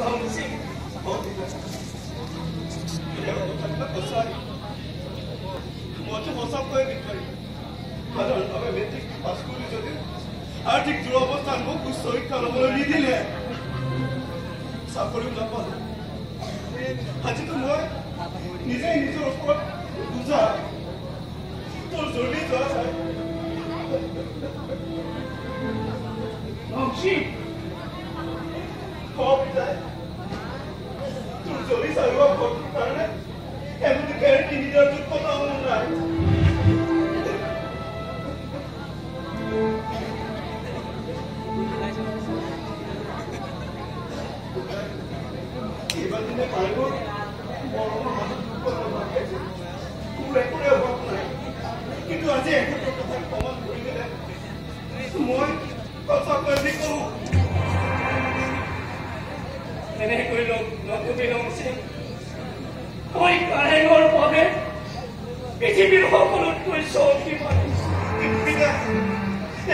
লংচিং, মইতো সঁচাকৈয়ে ভিক্ষাৰী। সাধাৰণভাৱে মেট্ৰিক পাছ কৰি যদিও আৰ্থিক দুৰৱস্থাত মোক উচ্চ শিক্ষা ল'বলৈ নিদিলে, চাকৰিও নাপালো। আজিতো মই নিজেই নিজৰ ওপৰত বুজা। তোৰ জলদি যোৱা চাই। তোৰ জ্বলি চাৰিওৱা ঘৰটোৰ কাৰণে এমুঠি খেৰ কিনি দিয়াৰ যোগ্যতাও মোৰ নাই। কেইবাদিনে কাৰেঙৰ মৰমৰ মাজত দুখ ভাবি মোৰ একোৰে অভাৱ নাই, কিন্তু আজি এখেতৰ কথাই প্ৰমাণ কৰি দিলে মই সঁচাকৈ কওঁ। এনেকৈ নকবি লংচিং, মই কাৰেঙৰ বাবে পৃথিৱীৰ সকলোতকৈ চহকী মানুহ।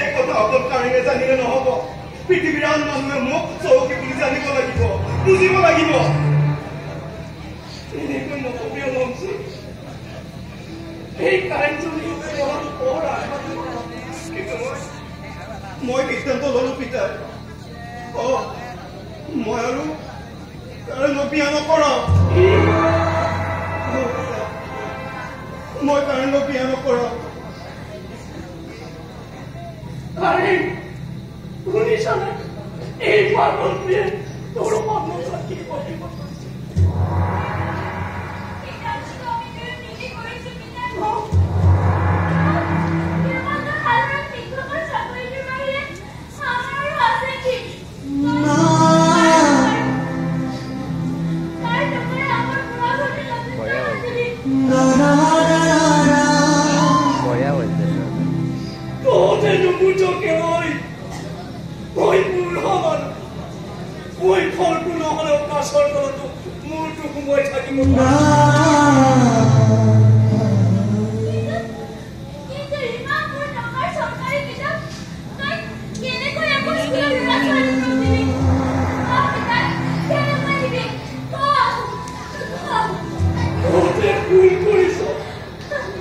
এই কথা অকল কাৰেঙে জানিলে নহব, পৃথিৱীৰ আন মানুহে মোক চহকী বুলি জানিব লাগিব, বুজিব লাগিব। এনেকৈ নকবি লংচিং, এই কাৰেংজনী বৰ আশা। কিন্তু মই সিদ্ধান্ত ললো পিতাই, অ মই আৰু কাৰেঙক বিয়া নকৰাওঁ। মই কাৰেঙক বিয়া নকৰাওঁ। কাৰেং, শুনিছানে? এই পাগলটোৱে তোৰ সন্মুখত কি কৰিব কৰিছে? সিদ্ধান্তটো আমি দুয়ো মিলি কৰিছো পিতাই। কেৱলতো সাধাৰণ শিক্ষকৰ চাকৰিটোৰ বাহিৰে আমাৰ আৰু আছে কি? তাৰ টকাৰে আমাৰ বুঢ়া ঘৰটো যথেষ্ট নাছিলি। বঢ়িয়া হৈছে। তহঁতে নুবুজ কেলৈ? মই বুঢ়া মানুহ, মই ঘৰটো নহ'লেও কাছৰ তলতো মূৰটো সোমোৱাই থাকিব পাৰোঁ। কিন্তু ইমানবোৰ টকাৰ চৰকাৰী কিতাপ তই কেনেকৈ আকৌ স্কুলৰ ল'ৰা ছোৱালীবোৰক দিবি? ক পিতাই, কেনেকৈ দিবি? ক, ক। তহঁতে ভুল কৰিছ,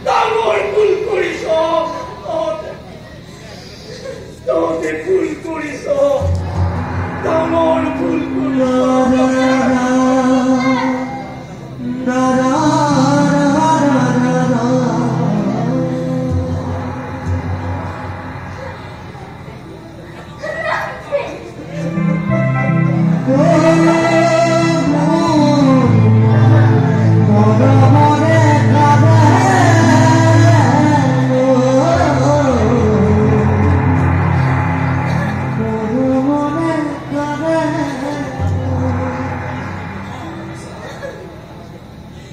ডাঙৰ ভুল কৰিছ। তহঁতে ভুল কৰিছ, ডাঙৰ ভুল কৰিছ। লংচিং,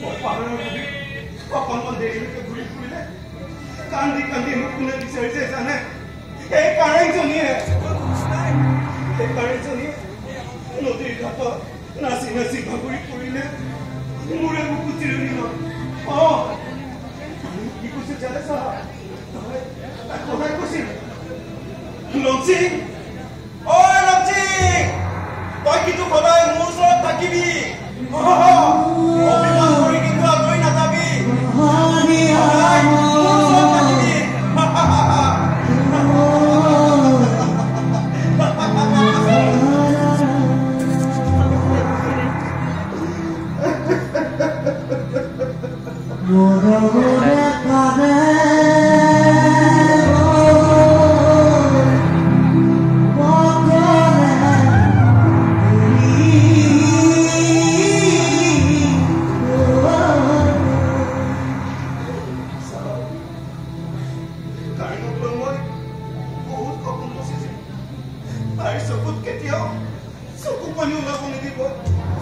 মই পাহাৰৰ নদীত অকণমান দেৰিলৈকে ঘূৰি ফুৰিলে কান্দি কান্দি মোক কোনে বিচাৰিছে জানে? এই কাৰেংজনীয়ে। এই কাৰেংজনীয়ে নদীৰ ঘাটত নাচি নাচি ভাগৰি পৰিলে মোৰে বুকু চিৰণি লয়। অ কি কৈছে জানে চাহ? তাই সদায় কৈছিল, লঞ্চিং, ঐ লঞ্চিং, তই কিন্তু সদায় মোৰ ওচৰত থাকিবি, অভিমান কৰি কিন্তু আঁতৰি নাযাবি, সদায় মোৰ ওচৰত থাকিবি। কাৰেঙক লৈ মই বহুত সপোন ৰচিছিলো। তাইৰ চকুত কেতিয়াও চকু পানী ওলাব নিদিব,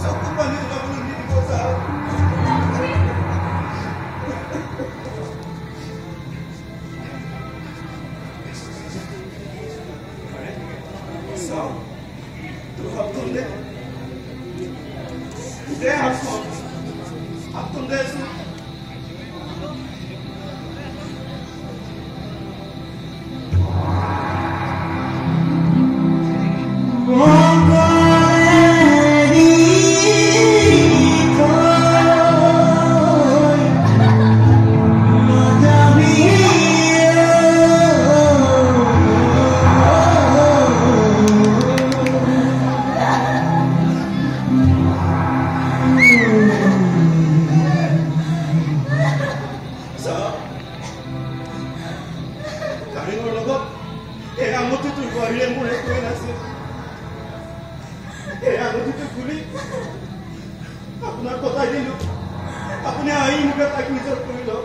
চকু পানী ওলাবলৈ নিদিব ছাৰ। চাওঁ, তোৰ হাতখন দে, দে হাতখন, হাতখন দেচোন। Oh, এই আঙুঠিটো খুলি আপোনাক গতাই দিলো। আপুনি আহি মোকে তাইক নিজৰ কৰি লওক।